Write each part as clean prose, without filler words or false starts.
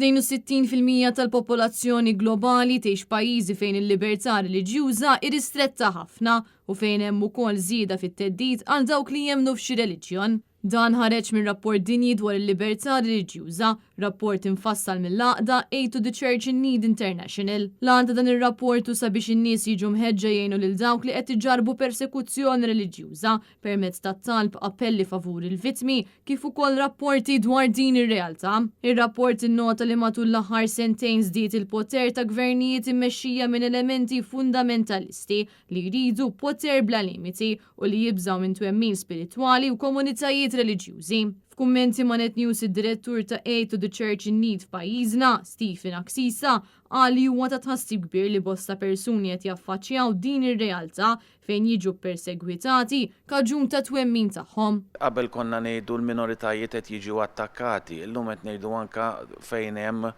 62% tal-popolazzjoni globali tgħix pajjiżi fejn il-libertà reliġjuża hi ristretta ħafna u fejn hemm ukoll żieda fit-theddid għal dawk li jemmnu f'xi reliġjon. Dan ħareġ minn rapport dinji dwar il-libertà reliġjuża, rapport imfassal mill-għaqda Aid to the Church in Need International. L-għan ta' dan ir-rapport hu sabiex in-nies jiġu mħeġġa jgħinu lil dawk li qed iġarrbu persekuzzjoni reliġjuża permezz ta' talb, appelli favur il-vittmi, kif ukoll rapporti dwar din ir-realtà. Ir-rapport innota li matul l-aħħar sentejn żdied il-poter ta' gvernijiet immexxija minn elementi fundamentalisti li jridu poter bla limiti u li jibżgħu minn twemmin spiritwali u komunitajiet reliġjużi. F'kummenti ma' Net News id-Direttur ta' Aid to the Church in Need f'pajjiżna, Stephen Axisa, qal li huwa ta' tħassib kbir li bosta persuni qed jaffaċċjaw din ir-realtà fejn jiġu ppersegwitati kaġun tat-twemmin tagħhom. Qabel konna ngħidu l-minoritajiet qed jiġu attakkati, illum qed ngħidu anke fejn hemm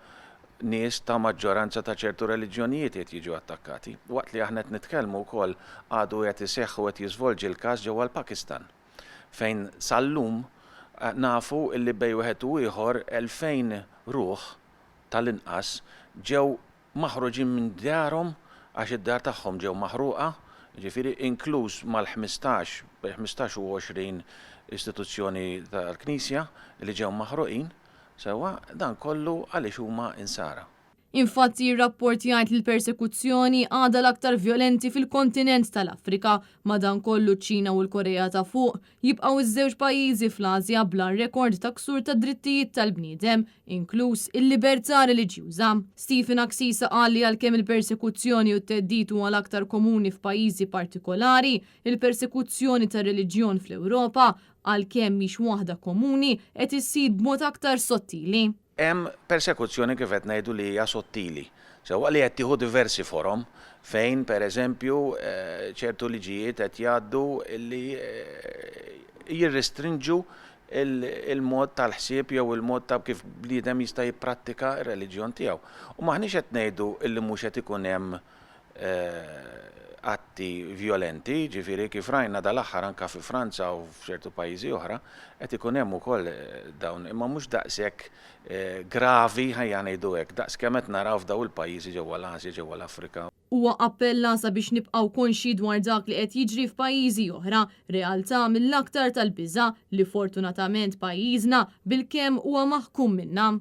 nies ta' maġġoranza ta' ċertu reliġjonijiet qed jiġu attakkati. Waqt li aħna qed nitkellmu wkoll għadu qed iseħħ u qed jiżvolġi l-każ ġewwa l-Pakistan, fejn sal-lum nafu illi bejn wieħed u ieħor 2,000 ruħ tal-inqas ġew maħruġin minn djarhom għax id-dar tagħhom ġew maħruqa, jiġifieri inkluż mal-ħmistax, bejn 15 u 20 istituzzjoni tal-Knisja li ġew maħruqin. Sewwa, dan kollu għaliex huma Insara. Infatti, ir-rapport jgħid li l-persekuzzjoni għadha l-aktar vjolenti fil-kontinent tal-Afrika, madankollu ċ-Ċina u l-Korea ta' Fuq jibqgħu ż-żewġ pajjiżi fl-Asja bl-agħar rekord ta' ksur tad-drittijiet tal-bniedem, inkluż il-libertà reliġjuża. Stephen Axisa qal li għalkemm il-persekuzzjoni u t-theddid huwa l-aktar komuni f'pajjiżi partikolari, il-persekuzzjoni tar-reliġjon fl-Ewropa għalkemm mhix waħda komuni, qed issir b'mod aktar sottili. Hemm persekuzzjoni kif qed ngħidu li hija sottili, sewwa li qed tieħu diversi forom fejn per eżempju ċertu liġijiet qed jgħaddu li jirrestrinġu il-mod tal-ħsieb jew il-mod ta' kif bniedem jista' jipprattika r-reliġjon tiegħu. U m'aħniex qed ngħidu li mhux qed ikun hemm atti vjolenti, jiġifieri kif rajna dal-aħħar anke fi Franza u f'ċertu pajjiżi oħra, qed ikun hemm ukoll dawn, imma mhux daqshekk gravi, ħajja ngħidu hekk, daqs kemm qed naraw f'dawn il-pajjiżi ġewwa l-Asja, ġewwa l-Afrika. Huwa appella sabiex nibqgħu konxji dwar dak li qed jiġri f'pajjiżi oħra, realtà mill-aktar tal-biża' li fortunatament pajjiżna bilkemm huwa maħkum minnha.